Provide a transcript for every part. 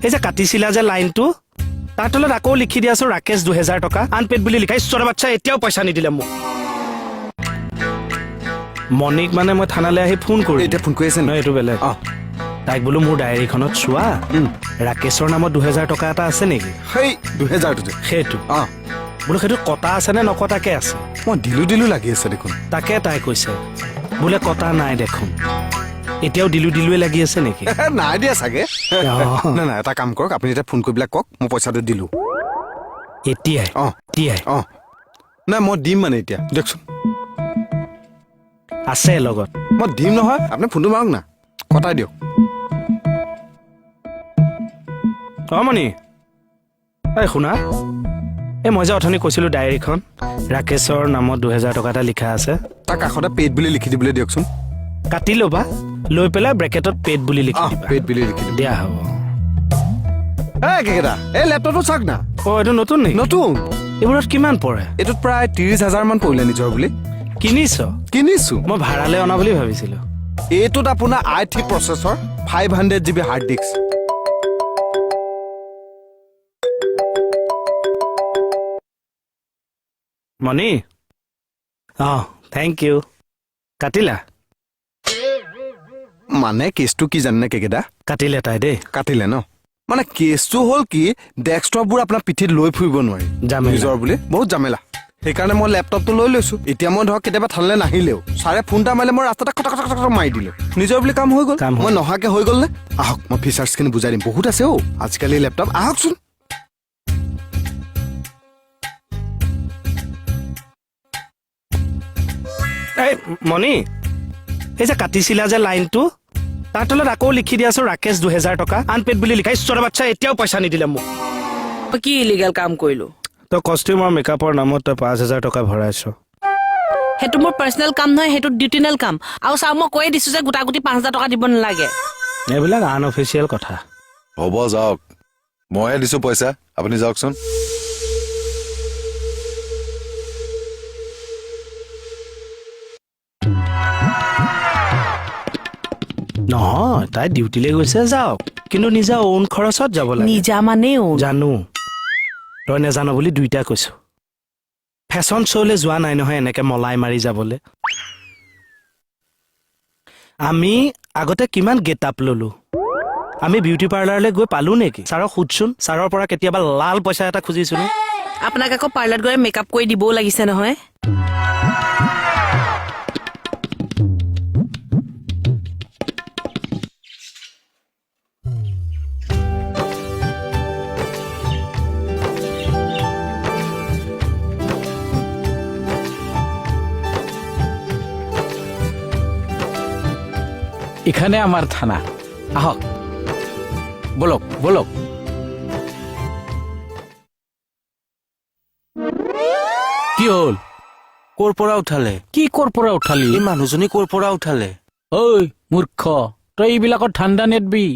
এই যে কাটিছিলা যে লাইনটো, তাৰ তলত আকৌ লিখি দিয়াচোন ৰাকেশ 2000 টকা আনপেড বুলি লিখা। ঈশ্বৰৰ বাচ্ছা, এতিয়াও পইচা নিদিলে মোক। মণিক মানে মই থানালৈ আহি ফোন কৰি এতিয়া ফোন কৰি আছে নহয়, এইটো বেলেগ। তাইক বোলো মোৰ ডায়েৰীখনত চোৱা, ৰাকেশৰ নামত 2000 টকা এটা আছে নেকি? সেই 2000টো যে সেইটো। বোলো সেইটো কটা আছে নে নকটাকে আছে? মই দিলো দিলো লাগি আছে দেখোন। তাকে তাই কৈছে বোলে কটা নাই দেখোন। এতিয়াও দিলো দিলোৱে লাগি আছে নেকি? নাই দিয়া চাগে। নাই নাই, এটা কাম কৰক, আপুনি এতিয়া ফোন কৰি পেলাই কওক মই পইচাটো দিলো। এতিয়াই? এতিয়াই? নাই, মই দিম মানে এতিয়া দিয়কচোন। আছে লগত। মই দিম নহয়, আপুনি ফোনটো মাৰক না, কটাই দিয়ক। মণি, এই শুনা, এই মই যে অথনি কৈছিলো ডায়েৰীখন ৰাকেশৰ নামত 2000 টকা এটা লিখা আছে, তাৰ কাষতে পেইড বুলি লিখি দিবলৈ দিয়কচোন। কাটি ল'বা, লৈ পেলাই ব্ৰেকেটত পেইড বুলি লিখি দিবা। পেইড বুলি লিখি দিবা। দিয়া হ'ব। এই কেইটা, এই লেপটপটো চাওক না। এইটো নতুন নেকি? নতুন। এইবোৰত কিমান পৰে? এইটোত প্ৰায় 30,000 মান পৰিলে নিজৰ বুলি। কিনিছ? কিনিছো। মই ভাড়ালৈ অনা বুলি ভাবিছিলো। এইটোত আপোনাৰ i3 processor, 500 GB hard disk. Moni, thank you. কাটিলা? মানে কেছটো কি জানেনে কেকেদা? কাটিলে তাই দেই। কাটিলে ন? মানে কেছটো হ'ল কি, ডেস্কটপবোৰ আপোনাৰ পিঠিত লৈ ফুৰিব নোৱাৰি, নিজৰ বুলি বহুত জামেলা। সেইকাৰণে মই লেপটপটো লৈ লৈছো। এতিয়া মই ধৰক কেতিয়াবা থানালৈ নাহিলেও ছাৰে ফোন এটা মাৰিলে মই ৰাস্তাতে খটা খটা খটা মাৰি দিলো, নিজৰ বুলি কাম হৈ গ'ল। মই নহাকে হৈ গ'ল নে? আহক, মই ফিচাৰ্ছখিনি বুজাই দিম, বহুত আছে অ' আজিকালি লেপটপ। আহকচোন। এই মণি, এই যে কাটিছিলা যে লাইনটো, তাৰ তলত আকৌ লিখি দিয়াচোন ৰাকেশ 2000 টকা আনপেড বুলি লিখা। ঈশ্বৰৰ বাচ্ছা, এতিয়াও পইচা নিদিলে মোক। কি ইলিগেল কাম কৰিলো? তই কষ্টিউম আৰু মেকআপৰ নামত তই 5000 টকা ভৰাইছ। সেইটো মোৰ পাৰ্চনেল কাম নহয়, সেইটো ডিউটিনেল কাম। আৰু চাওক, মই কৈয়ে দিছো যে গোটা গোটি 5000 টকা দিব নালাগে। এইবিলাক আনঅফিচিয়েল কথা। হ'ব যাওক, মইহে দিছো পইচা, আপুনি যাওকচোন। নহয়, তাই ডিউটিলৈ গৈছে, যাওক, কিন্তু নিজা ওন খৰচত যাব লাগে। নিজা মানে জানো, তই নেজানো বুলি দুইটা কৈছো। ফেশ্বন শ্ব'লৈ যোৱা নাই নহয় এনেকে মলাই মাৰি যাবলৈ। আমি আগতে কিমান গেট আপ ললো। আমি বিউটি পাৰ্লাৰলৈ গৈ পালো নেকি? ছাৰক সুধচোন, ছাৰৰ পৰা কেতিয়াবা লাল পইচা এটা খুজিছো নে? আপোনাক আকৌ পাৰ্লাৰত গৈ মেকআপ কৰি দিবও লাগিছে নহয়। এখানে আমাৰ থানা। আহক, বলক বলক। কি হল? ক'ৰ পৰা উঠালে? কি ক'ৰ পৰা উঠালি? এই মানুহজনী ক'ৰ পৰা উঠালে? ঐ মূৰ্খ, তই এইবিলাকত ঠাণ্ডা নেদবি।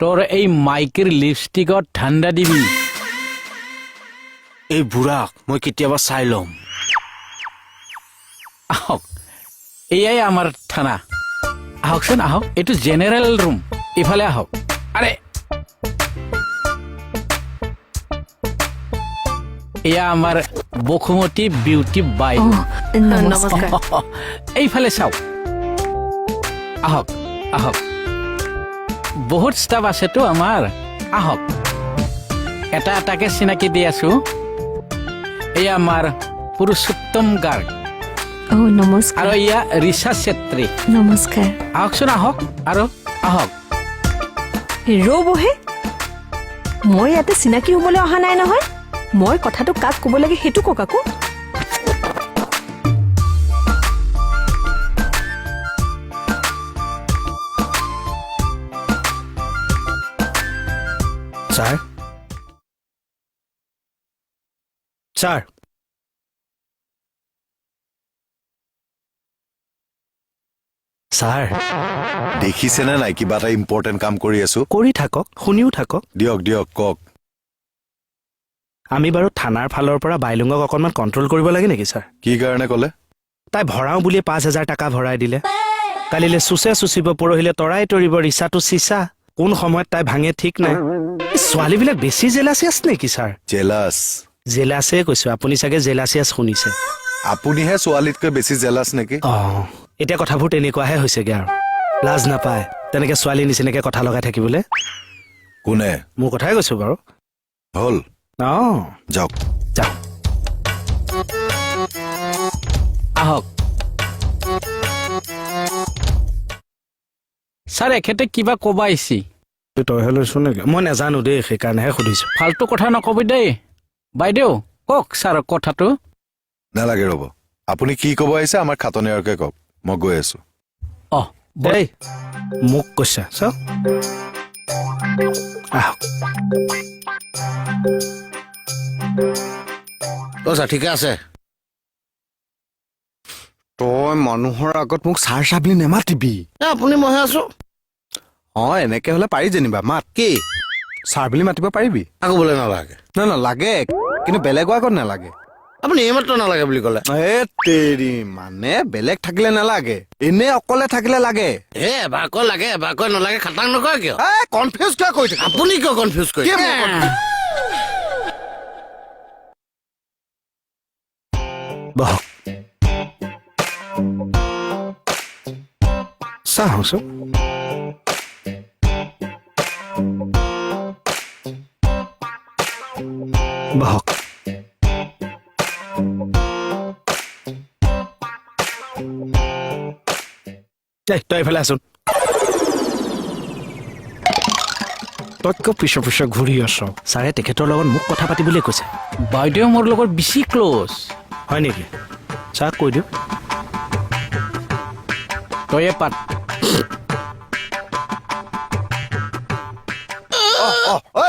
তোৰ এই মাইকীৰ লিপষ্টিকত ঠাণ্ডা দিবি। এই বুঢ়াক মই কেতিয়াবা চাই ল'ম। আহক, এয়াই আমাৰ থানা। আহকচোন আহক, এইটো জেনেৰেল ৰুম, ইফালে আহক। আৰে এয়া আমাৰ বসুমতী বিউটি বাই। নমস্কাৰ। এইফালে চাওক, আহক আহক। বহুত ষ্টাফ আছেতো আমাৰ, আহক এটা এটাকে চিনাকি দি আছো। এয়া আমাৰ পুৰুষোত্তম গাৰ্গ। নমস্কাৰ। আৰু এয়া ৰিচা চেত্ৰী। নমস্কাৰ। আহকচোন আহক, আৰু আহক। ৰ'বহে, মই ইয়াতে চিনাকি হ'বলৈ অহা নাই নহয়। মই কথাটো কাক ক'ব লাগে সেইটো কওক আকৌ। ছাৰ, ছাৰ, ছাৰ, দেখিছেনে নাই কিবা এটা ইম্পৰ্টেণ্ট কাম কৰি আছো। কৰি থাকক, শুনিও থাকক। দিয়ক দিয়ক, কওক। আমি বাৰু থানাৰ ফালৰ পৰা বাইলুঙক অকণমান কণ্ট্ৰল কৰিব লাগে নেকি ছাৰ? কি কাৰণে ক'লে? তাই ভৰাওঁ বুলিয়ে 5000 টকা ভৰাই দিলে। কালিলে চুচে চুচিব, পৰহিলে তৰাই তৰিব, ৰিচাটো চিচা। কোন সময়ত তাই ভাঙে ঠিক নাই। এই ছোৱালীবিলাক বেছি জেলাচিয়াছ নেকি ছাৰ? জেলাছ? জেলাছে কৈছো, আপুনি চাগে জেলাচিয়াছ শুনিছে। আপুনিহে ছোৱালীতকৈ বেছি জেলাছ নেকি? অ, এতিয়া কথাবোৰ তেনেকুৱাহে হৈছেগে আৰু। লাজ নাপায় তেনেকে ছোৱালী নিচিনাকে কথা লগাই থাকিবলৈ। কোনে? মোৰ কথাই কৈছো বাৰু। হ'ল? অ। যাওক। যাওক। আহক ছাৰ, এখেতে কিবা ক'ব আহিছি। তইহে লৈছো নেকি? মই নাজানো দেই, সেইকাৰণেহে সুধিছো। ফাল্টু কথা নকবি দেই। বাইদেউ, কওক ছাৰক কথাটো। নালাগে, ৰ'ব। আপুনি কি ক'ব আহিছে আমাৰ খাটনিয়াৰকে কওক, মই গৈ আছো। অহ। দেই, মোক কৈছা চাওক। আহক। অ ছাৰ, ঠিকে আছে। তই মানুহৰ আগত মোক ছাৰ ছাৰ বুলি নেমাতিবি। এ, আপুনি মইহে আছো। অ, এনেকে হলে পাৰি যেনিবা মাত। কি? ছাৰ বুলি মাতিব পাৰিবি। আকৌ বোলে নালাগে। নহয় নহয়, লাগে, কিন্তু বেলেগৰ আগত নালাগে। আপুনি এইমাত্ৰ নালাগে বুলি ক'লে। এ তেৰি, মানে বেলেগ থাকিলে নালাগে, এনে অকলে থাকিলে লাগে। এ, এবাৰ কয় লাগে, এবাৰ কয় নালাগে, খাটাং নকৰে কিয়? এ, কনফিউজ কিয় কৰি থাক? আপুনি কিয় কনফিউজ কি কৰিছে? মই confuse? বহক। চাহচোন। বহক। এই, তই এইফালে আছোন। তই কিয় পিছে পিছে ঘূৰি আছ? ছাৰে তেখেতৰ লগত মোক কথা পাতিবলৈ কৈছে। বাইদেউ মোৰ লগত বেছি ক্ল'জ। হয় নেকি? ছাৰক কৈ দিওঁ। তয়ে পাত। ঐ,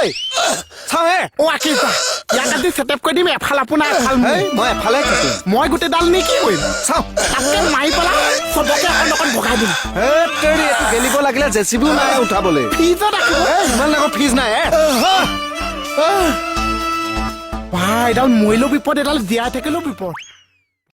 চাওঁ হে। অ আকিব দা, ইয়াক আজি ছেটআপ কৰি দিম, এফাল আপোনাৰ, এফাল মোৰ। এই, মই এফালে থাকিম। মই গোটেইডাল নি কি কৰিম? চাওঁ। তাতকে মাৰি পেলাই চবকে অকণ অকণ ভগাই দিম। হে তেৰি, এইটো গেলিব লাগিলে জেচিবিও নাই উঠাবলৈ। ফ্ৰিজত ৰাখিব। এ, ইমান ডাঙৰ ফ্ৰিজ নাই এ। বা, এডাল মৰিলেও বিপদ, এডাল জীয়াই থাকিলেও বিপদ।